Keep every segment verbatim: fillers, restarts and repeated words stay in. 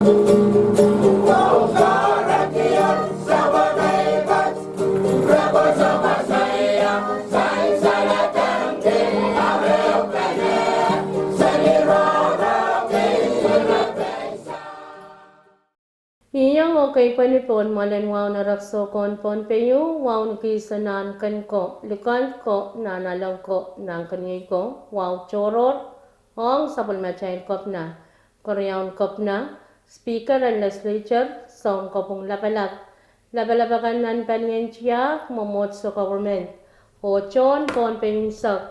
Iang okei pweni pohn mwoalen wahu en erekiso kohn Pohnpei, wahu ni kihsang nan ken ko, likend ko, nan aleng ko, nan keniei ko, wahu tohrohr, ong sapwellimatail Kepina, Keriaun Kepina, Speaker en Legislature, Sounkopwung Lapalap, lapalap akan nan palien tiahk, mwomwohdiso, government, oh tohn Pohnpei unsek,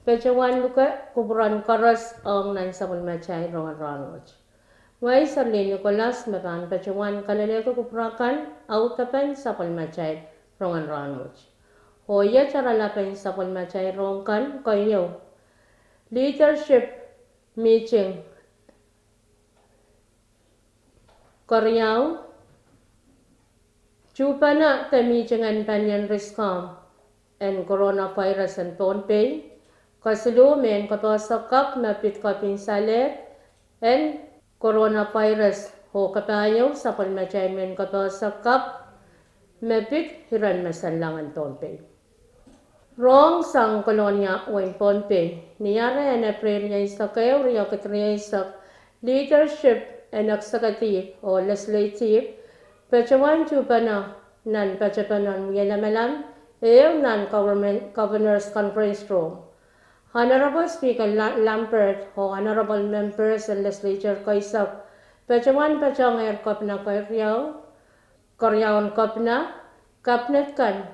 patohwan luke kupwuren koaros ong nan sapwellimatail rongen rahn wet. Ngehi Serlin Nicholas me pahn patohwan kalelehki kupwur akan audepen sapwellimatail rongen rahn wet. Oh iet oaralap en sapwellimatail rohng kan keieu: leadership meeting keriau, tuhpene de meeting en palien riskehn coronavirus en Pohnpei, kesiluh mehn koapohse kak me pid kopin salehd en coronavirus, oh kapahieu sapwellimatail mehn koapohse kak me pid iren me sanleng en Pohnpei. Rohng sang Kolonia wehin Pohnpei, ni iare en Epreil rieisek ehu, riekid rieisek, leadership en executive oh legislative patohwan tuhpene nan patohwan wie lamalam ehu nan government, Governor's Conference Room. Honorable Speaker La-, Lambert oh honorable members en legislature keisek patohwan patohngehr Kepina keriau, Keriaun Kepina, cabinet kan.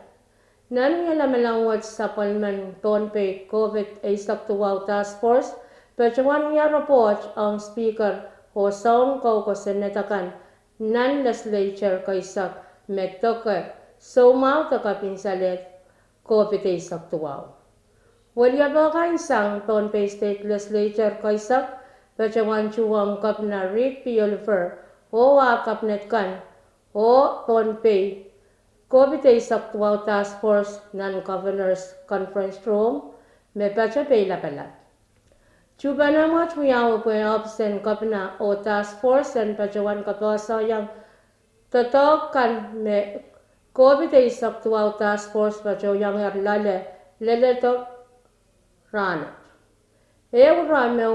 Nan wie lamalam wet sapwellimen Pohnpei COVID eisek duwau task force patohwan wia report ong Speaker oh sounkouko Senate akan nan legislature keisek me doke soumwahu de kopin salehd COVID eisek duwau. Weliepe kan sang Pohnpei State Legislature keisek patohwan tuhwong Kepina Reed P. Oliver oh ah cabinet kan, oh Pohnpei COVID eisek duwau task force nan Governor's Conference Room me patohwan lapalap. Tuhpene mwahu wiawi pwe ohpis en Kepina oh task force en patohwan koapohseiong doadoahk kan me COVID eisek duwau task force patohwan iangehr loale leledo rahnwet. Ehu rahn me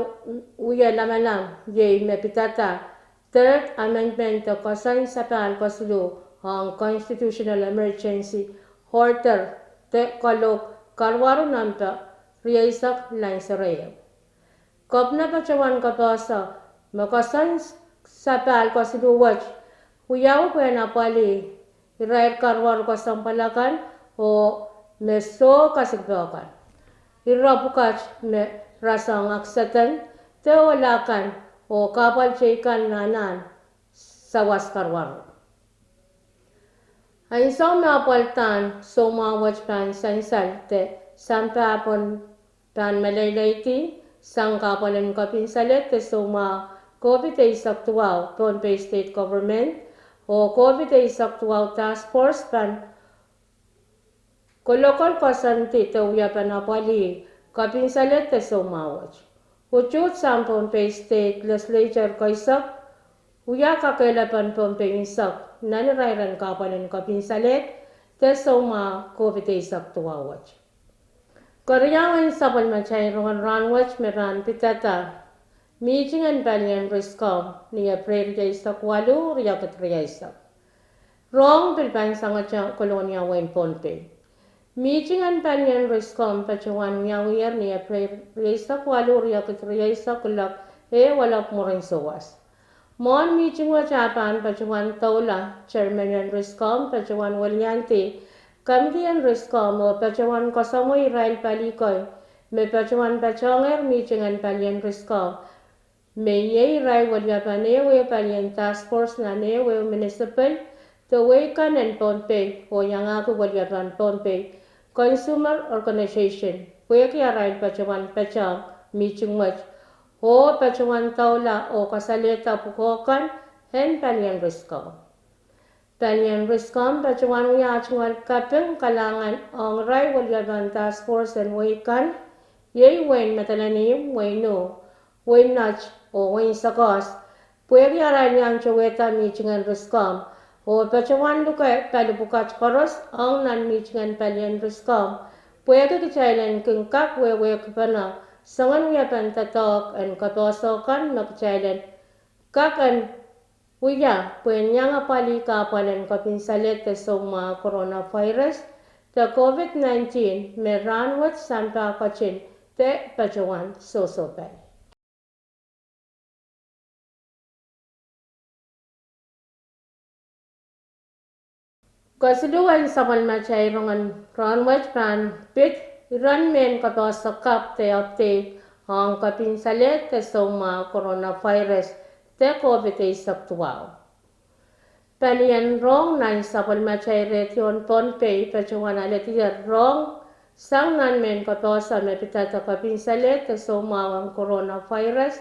wie lamalam iei me pidada Third Amendment de koasoandi sapahl kesiluh ong Constitutional Emergency Order de kalohk karuwaru nempe rieisek lansere ehu. Kepina patohwan koapohse me koasoandi sapahl kesiluh wet wiawi pwehn apwalih irair karuwaru kesempwal akan oh me soh kasikpe kan. Ire pwukat me rasehng accident de ohl akan oh kahpwal teikan nan sawas karuwaru. Ansou me apwaldan soumwahu wet pahn sansal de sampah pahn meleilei sang kahpwal en kopin salehd de soumwahu COVID eisek duwau, Pohnpei State Government oh COVID eisek duwau task force pahn kolokol koasoandi de wiepen apwalih kopin salehd de soumwahu wet. Utuht sang Pohnpei State Legislature keisek wia kakehlapen Pohnpei unsek nan irairen kahpwal en kopin salehd de soumwahu COVID eisek duwau wet. Keriau en sapwellimatail rongen rahn wet me pahn pidada mihting en palien riskehn ni Epreil rieisek waluh, riekid rieisek. Rohng pil pahn sangete Kolonia wehin Pohnpei. Mihting en palien riskehn patohwan wiawiher ni Epreil rieisek waluh, riekid rieisek, kuloak ehu elep mwurin souwas. Mwohn mihting wet ah pahn patohwan doula, chairman en riskehn patohwan weliandi komiti en riskehn oh patohwan koasoamwei irail pali kei me patohwan patohngehr mihting en palien riskehn, me iei irail weliepen ehu ehu palien task force nan ehu ehu municipal de wehi kan en Pohnpei oh iangahki weliepen Pohnpei Consumer Organisation, pwehki arail patohwan patohwan mihting wet oh patohwan doula oh kasalehda pwukoa kan en palien riskehn. Palien riskehn patohwan wia tungoal kaping kalahngan ong irail weliepen task force en wehi kan, iei wehin Madolenihmw, wehin Nuh, wehin Net oh wehin Sokehs, pwehki arail iang towehda mihting en RISCOM, oh patohwan luke pali pwukat koaros ong nan mihting en palien RISCOM, pwehki kitail en kin kak wehwehkipene soangen wiepen doadoahk en kapohso kan me kitail en kak en wia pwehn iang apwalih kahpwal en kopin salehd de soumwahu coronavirus de COVID nineteen me rahnwet sampah ketin de patohwan sohsohpai. Kesiluhwen sapwellimatail rongen rahnwet pahn pid iren mehn kapohso kapw de update ong kopin salehd de soumwahu coronavirus de COVID eisek duwau. Palien rong nan sapwellimatail radio en Pohnpei patohwan alehdier rong sang nan mehn kapohso me pidada kopin salehd de soumwahu en coronavirus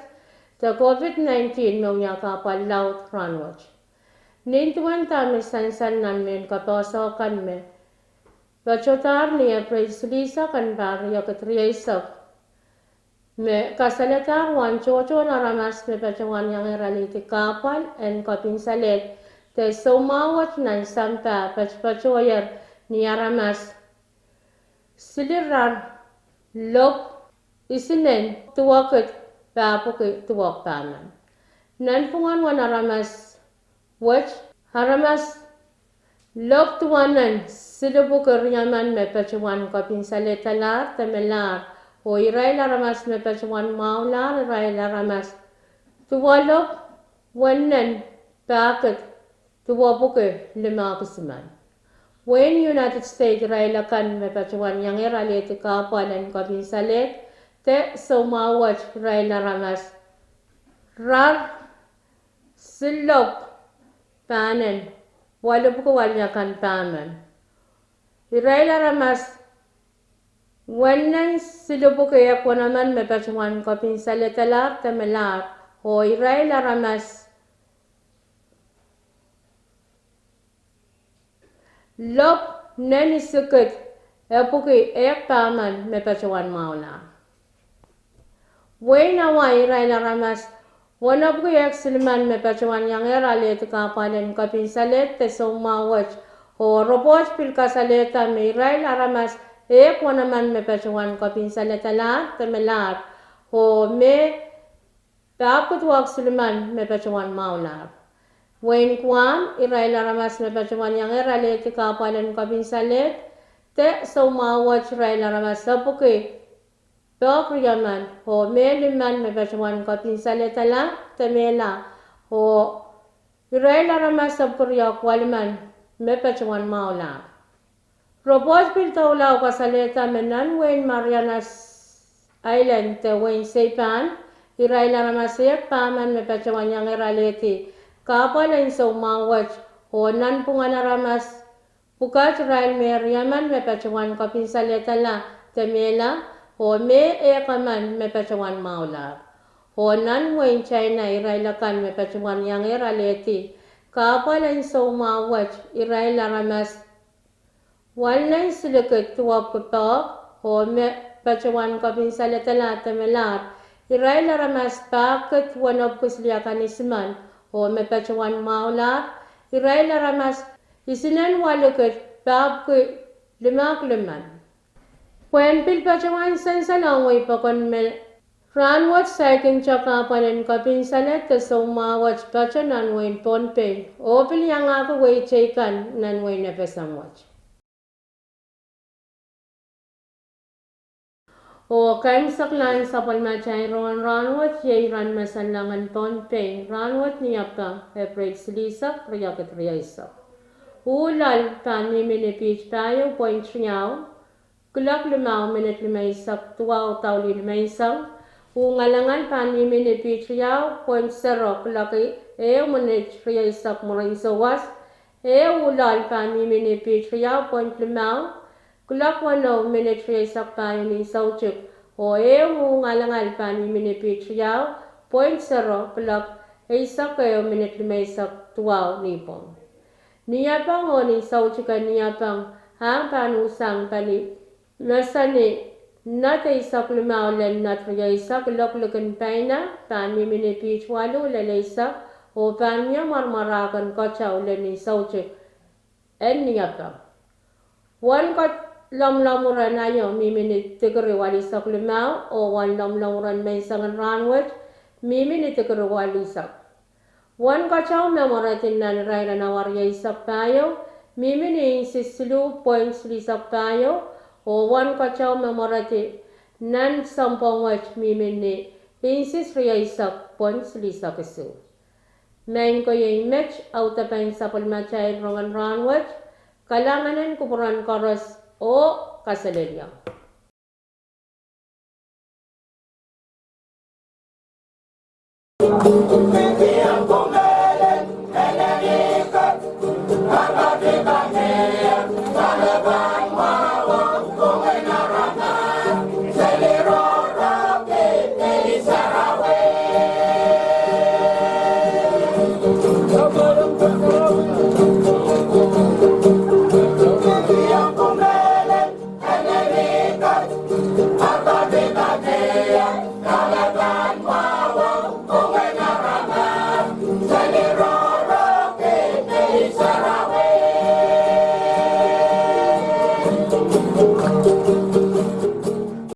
de COVID nineteen me wia kahpwal laud rahnwet. Nin duwen dahme sansal nan mehn kapohso kan me patohdahr ni Epreil silihsek en pahr riekid rieisek, me kasalehdahr uwen tohtohn aramas me patohwan iangehr alehdi kahpwal en kopin salehd de soumwahu wet nan sampah patopatohier ni aramas silirar lop isinen duwekid pahpwiki duwehk pahmen. Nanpwungen uwen aramas wet, aramas lop duwenen silipwuki riemen me patohwan kopin salehdalahr de melahr, oh irail aramas me patohwan mwahulahr irail aramas duwelopw wennen pahkid duwepwiki limehk isimen. Wehin United States irail akan me patohwan iangehr alehdi kahpwal en kopin salehd de soumwahu wet irail aramas rar silopw pahnen welipwiki weliakan pahmen. Irail aramas wennen silipwuki ehk wenemen me patohwan kopin salehdalahr de melahr, oh irail aramas lopw nenisukid epwiki ehk pahmen me patohwan mwahulahr. Wehin Hawaii irail aramas wenepwiki ehk silimen me patohwan iangehr alehdi kahpwal en kopin salehd de soumwahu wet, oh ripoht pil kasalehda me irail aramas ehk wenemen me patohwan kopin salehdalahr de melahr, oh me pahpwiki duwehk silimen me patohwan mwahulahr. Wehin Guam irail aramas me patohwan iangehr alehdi kahpwal en kopin salehd de soumwahu wet irail aramas epwiki pahk riemen, oh me limen me patohwan kopin salehdala de mehla, oh irail aramas epwiki riehk welimen me patohwan mwahulahr. Ripoht pil doula kasalehda me nan wehin Mariana Island de wehin Saipan irail aramas ehk pahmen me patohwan iangehr alehdi kahpwal en soumwahu wet, oh nanpwungen aramas pwukat irail me riemen me patohwan kopin salehdala de mehla, oh me ehk emen me patohwan mwahulahr. Oh nan wehin China irail akan me patohwan iangehr alehdi kahpwal en soumwahu wet irail aramas welinen silikid duwepwiki pahk, oh me patohwan kopin salehdala de melahr irail aramas pahkid wenepwiki siliakan isimen, oh me patohwan mwahulahr irail aramas isinen welikid pahpwiki limehk limen. Pwehn pil patohwan sansal ong wehi pokon me rahnwet saikinte kahpwal en kopin salehd de soumwahu wet pato nan wehin Pohnpei, oh pil iangahki wehi teikan nan wehin FSM wet. Oh kaimwiseklahn sapwellimatail rongen rahnwet iei iren mesen langen Pohnpei rahnwet, Niepeng, Epreil silihsek, riekid rieisek. Uh loal pahn mihmi ni piht pahieu point riau, kuloak limau minit limeisek duwau daulih limenseng. Uh ngalangal pahn mihmi ni piht riau point sero, kuloak ehu minit rieisek mwurin souwas. Eh uh loal pahn mihmi ni piht riau point limau, kuloak weneu minit rieisek pahieu ni soutik. Oh eh uh ngalangal pahn mihmi ni piht riau point sero, kuloak eisek ehu minit limeisek duwau nipwong. Niepeng oh ni soutik en Niepeng ahng pahn usang pali me sani nat eisek limau lel nat rieisek. Kuloak likin paina pahn mihmi ni piht waluh lel eisek, oh pahn mie mwaramwarahken keteu lel ni soutik en niepeng. Wen ke- lomwlomwur en aio mihmi ni dikiri walisek limau, oh wen lomwlomwur en menseng en rahnwet mihmi ni dikiri walisek. Wen keteu me mweredi nan irair en awa rieisek pahieu mihmi ni insis siluh pweint silihsek pahieu, oh wen keteu me mweredi nan sounpwong wet mihmi ni insis rieisek pweint silihsek isuh. Maing ko, iei met audepen sapwellimatail rongen rahnwet. Kalahngan en kupwuren koaros oh kaselehlie.